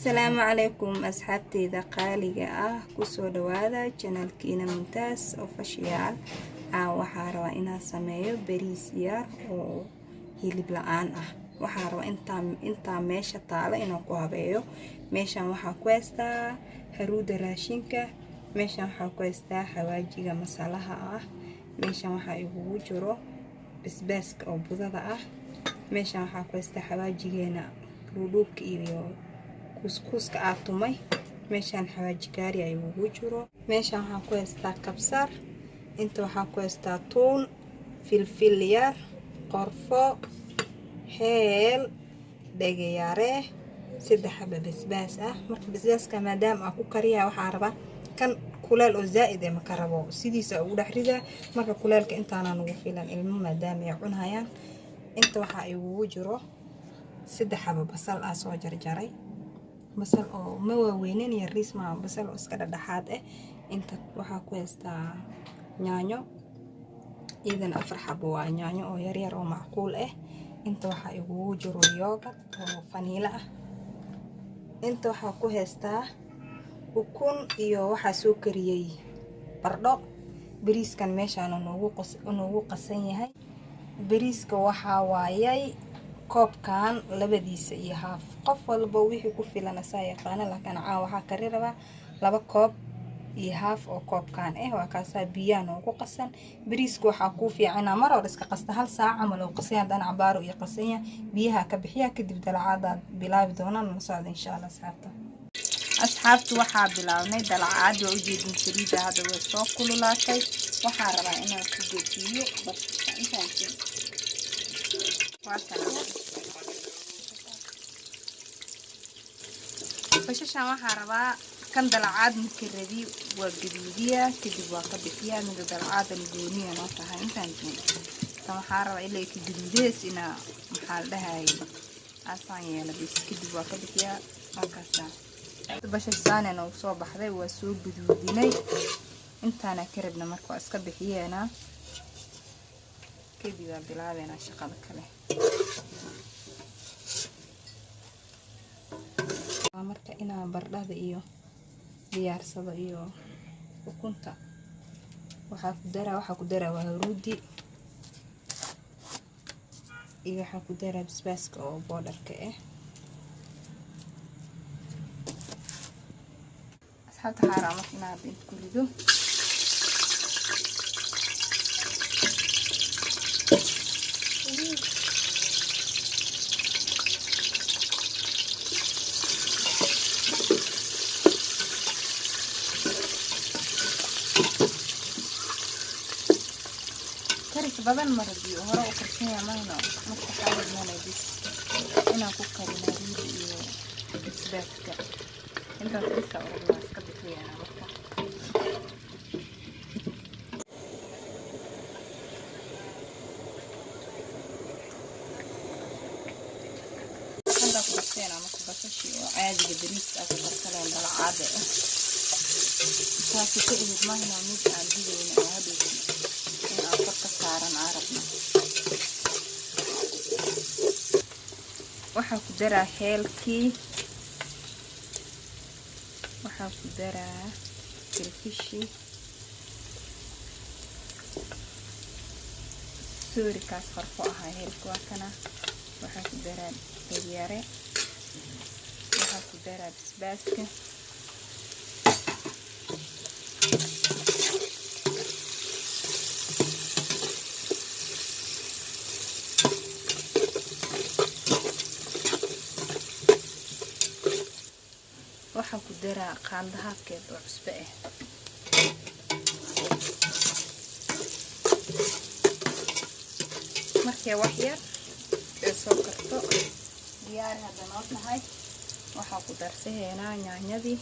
Asalaamu calaykum asxaabteyda qaaliga ah, kusoo dhawaada channelkiina Mumtaaz Official. Waxaa rabaa inaan sameeyo bariis yar oo hilib la-aan ah. Waxaa rabaa intaa meesha taalo inaan ku habeeyo. Meeshan waxaa ku haystaa haruuda raashinka, meeshan waxaa ku haystaa xawaajiga masalaha ah, meeshan waxaa igugu jiro basbaaska oo budada ah, meeshan waxaa ku haystaa xawaajigeena dhuudhuubka iyo kuuskuuska aa tumay, meeshaan xawaaji kaari ay ugu jiro, meeshaan waxaa ku haystaa kabsar, inta waxaa ku haystaa tuun, filfil yar, qorfo, heel, dhegayare, saddex xaba basbaas ah. Marka basbaaska maadaama aan ku kariyaa, waxaa rabaa kan kuleel oo zaa'id eh maka rabo, sidiisa ugu dhex ridaa. Marka kuleelka intaana nagu filan, ilmo maadaama ay cunayaan. Inta waxaa igugu jiro saddex xaba basal ah soo jarjaray, basal oo ma waaweynin, yariis ma, basal oo iska dhadhaxaad ah. Inta waxaa ku haystaa yaanyo, iidan afar xabo waa yaanyo oo yaryar oo macquul ah. Inta waxaa igugu jiro yogurt oo vanilla ah. Inta waxaa ku haystaa ukun iyo waxaa soo kariyey bardho. Bariiskan meeshaan noogu qasan yahay. Bariiska waxaa waayay koobkan labadiisa iyo haaf. Qof walba wixii ku filan asaa yaqaana, laakiin caan waxaa kari rabaa 2 koob iyo haaf oo koobkan ah. Waa kaasaa biyaha noogu qasan. Bariiska waxaa kuu fiicana mar hore iska qasta, hal saac camal oo qasanya, haddana cabaaro iyo qasanya, biyaha ka bixiya, kadib dalacaadaad bilaabi doonaan. Nala socda insha Allah asxaabta. Asxaabtu, waxaa bilaabnay dalacaad. Waa ujeedin, saliidda hadda way soo kululaatay. Waxaa rabaa inaan ku gediyo basasha intaansin. Waa kana basashan. Waxaa rabaa kan dalacaad marka rabi waa gaduudiyaa, kadib waa ka bixiyaa. Mida dalacaadan gooniya noo tahay intaansin. Tan waxaa rabaa ilaa ka gaduudees inaa, maxaa la dhahayay, asaan yeela bis, kadib waa ka bixiyaa. Markaasa basashaana noogu soo baxday, waa soo gaduudinay, intaana ka rabna. Marka waa iska bixiyeenaa, kadib waa bilaabeynaa shaqada kale. Marka inaan bardhada iyo diyaarsado iyo ukunta, waxaa ku daraa waa haruudi iyo waxaa ku daraa basbaaska oo powderka ah. Asxaabta, waxaa rabaa marka inaan hadda inta ku rido. Karis badan ma rabiyo, hore u karsanya mayno. Marka waxaa rabnana bis inaan ku karino haruudi iyo basbaaska, intaas bisa u rabnaa, iska bixiyana marka. Hadda ku darseena marka basashii oo caadiga bariiska ah ku karsaneen dalacaada ah. Taasi ka ihid mahno mid aan dubeyno oo hadhowti in aan kor ka saaran aan rabno. Waxaa ku daraa heelkii, waxaa ku daraa filfishii, soorikaas qarfo ahaa heelka waa kana. Waxaa ku daraa dhagyare, waxaa ku daraa basbaaska. Waxaa ku daraa qaando haafkeed oo cusbo ah. Markay wax yar ee soo karto, diyaari hadda noo tahay. Waxaa ku darsaheynaa yaanyadii.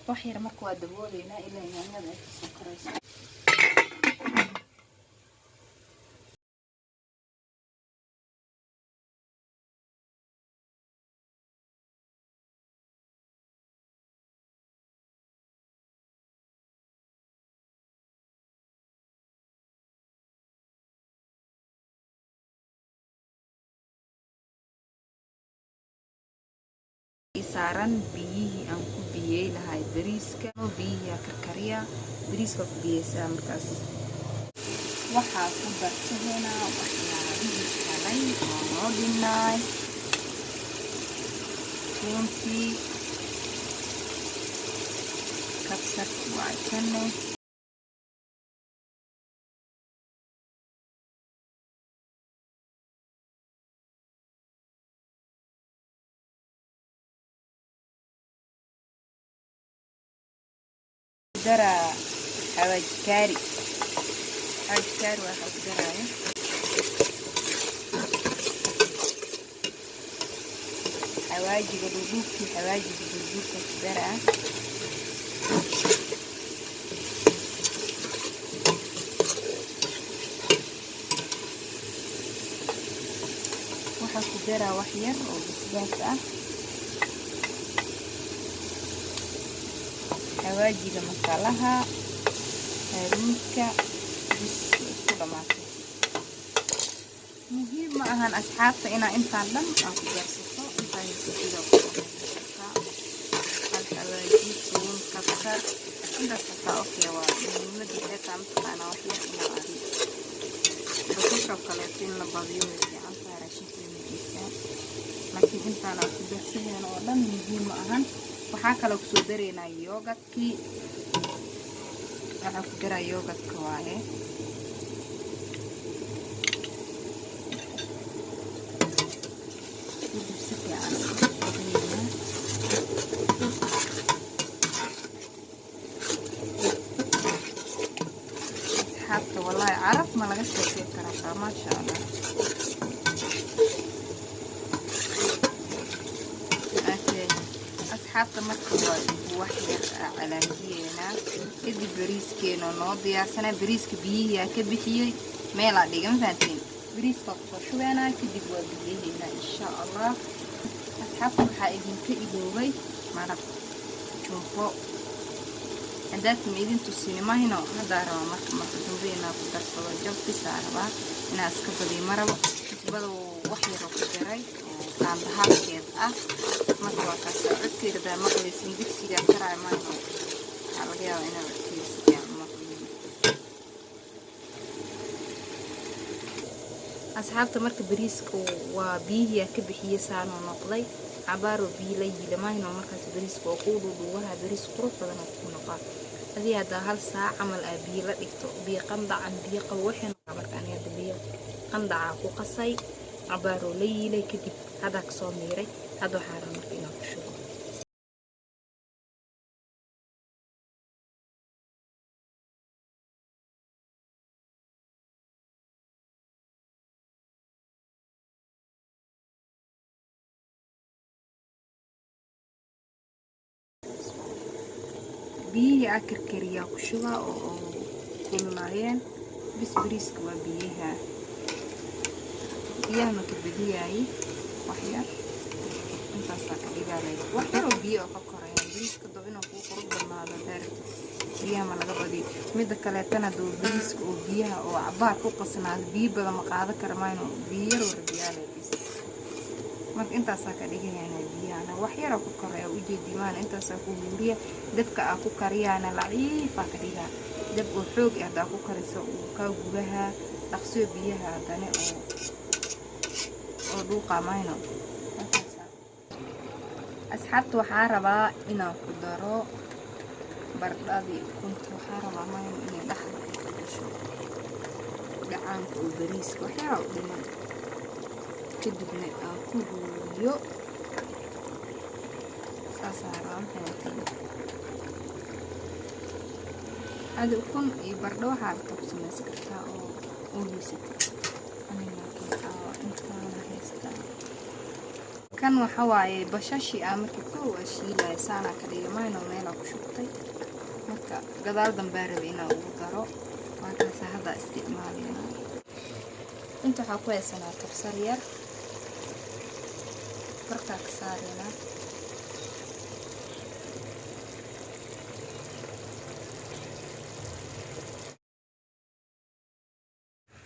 Wax yar marka waa dabooleynaa ilaa yaanyada ay kasoo karayso. Saaran biyihii aan ku biyey lahay bariiska, biyihii aa karkariya, bariiska ku biyeysaa. Markaas waxaa ku darsaheynaa waxyaabihii kalay oo noo dhinaay: tuuntii, kabsarki waa kane. Daraa xawaaji kaari, xawaaji kaari waxaa ku daraayo xawaajiga dhuudhuubkii, xawaajiga burburka ku daraa. Waxaa ku daraa wax yar oo basbaas ah, xawaajiga masalaha, haruudka, bis isku dhamaatay. Muhiim ma ahan, asxaabta, inaa intaan dhan aa ku darsato. Intaa haysatida ku samaysan kartaa, hal xawaaji, tuun, kabsar, intaas xataa okay. Waa muhiimada waxay tahay, mataqaanaa, wax yar inaa adi basashoo kaleeto in la badiyo way fiican tahay, raashinka way maciisaa, laakiin intaan aa ku darsaheena oo dhan muhiim ma ahan. Waxaa kaloo kusoo dareynaa yogurtkii. Waxaa ku daraa yogurtka waaye. Kadib si fiican isku dareynaa. Asxaabta, wallaahi caraf ma laga sheekey karaa, maasha Allah. Okay, asxaabta, marka waa wax yar aa calaanjiyeynaa. Kadib bariiskeena noo diyaarsanaa. Bariiska biyihii aa ka bixiyey, meelaa dhiga, ma fahanteen? Bariiska kusoo shubeynaa, kadib waa biyaheena, insha Allah. Asxaabta, waxaa idinka iloobay maraq jumbo. Haddaadkama idin tusini mahino, haddaa rabaa. Marka dambe inaa ku darsado jab bisaa rabaa, inaa iska badiyo ma rabo. Cusbada wax yaroo ku daray oo qaandahaadkeed ah. Marka waa kaasa. Codkeyga hadaa maqlaysin, digsigaa karaay mahino, waxaa laga yaabaa inaa codkeyga si fiican u maqlin, asxaabta. Marka bariiska waa biyihii ka bixiyey, saanoo noqday. Cabaaroo biyo la yiila mahino, markaas bariiska waa kuu dhuudhuubaha, bariis qurux badan oo kuu noqaa. Adii haddaa hal saac camal aa biyo la dhigto, biyo qandacan, biyo qabo waxay noqaa. Marka ani hadda biyo qandacaa ku qasay, cabaaroo la yiilay, kadib haddaa kasoo miiray. Hadda waxaa rabaa marka inaan ku shubo. Biyihii aa karkariyaa ku shubaa oo kululaayeen bis. Bariiska waa biyaha, biyaha maka badiyaaye, wax yar intaasaa ka dhigaalay, wax yar oo biyo oo ka korayaan. Bariiska doo inuu kuu qurux badnaado daaratid, biyaha ma laga badiyo. Midda kaleetana, doo bariiska oo biyaha oo cabaar ku qasnaado, biyo badan ma qaado kara mayno, biyo yaroo rabiyaalay bis. Marka intaasaa ka dhigahayna biyahana wax yaroo ku koraya ujeedimaana, intaasaa ku huuriya. Dabka aa ku kariyaana laciifaa ka dhigaa. Dab oo xoog ah haddaa ku kariso, uu kaa gubahaa dhaqsiyo biyaha haddana oo dhuuqa mayno. Asxaabta, waxaa rabaa inaan ku daro bardhadii ukunta. Waxaa rabaa mayno inay dhexda ay ka gasho dhacaanka oo bariiska, wax yaraa u dhiman, kadibna aan ku huuriyo. Saasaa rabaa, maxay? Adi ukun iyo bardho waxaa rabtaa ku samaysan kartaa oo haysatid. Aniga laakiin caawa intaana haystaa. Kan waxa waaye bashashi aa marka kow aa shiilaya, saanaa ka dhigay mayno, meelaa ku shubtay. Marka gadaal dambaa rabay inaa ugu daro, waa kaasa hadda isticmaalina. Inta waxaa ku haysanaa kabsar yar, fartaa ka saareynaa.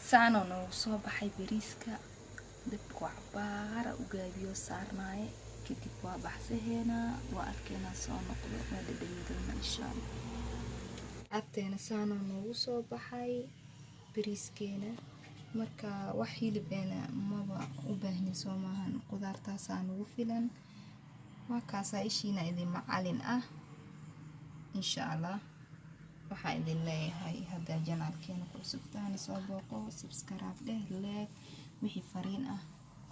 Saanoo noogu soo baxay bariiska. Dabku cabaara u gaabiyo saarnaaye. Kadib waa baxsaheynaa, waa arkeenaa, soo noqdo, waa dhadhami doona, insha Allah. Agteena saanoo noogu soo baxay bariiskeena. Marka wax hilibeena maba u baahnin, soo maahan? Qudaartaasaa nagu filan. Waa kaasaa, ishiina idin macalin ah, insha Allah. Waxaa idin leeyahay, haddaa channelkeena ku cusubtaana, soo booqo, subscribe dheh, like, wixii fariin ah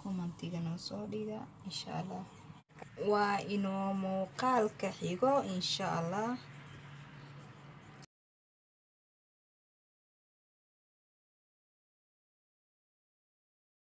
commentiga noo soo dhiga, insha Allah. Waa inoo muuqaalka xigo, insha Allah.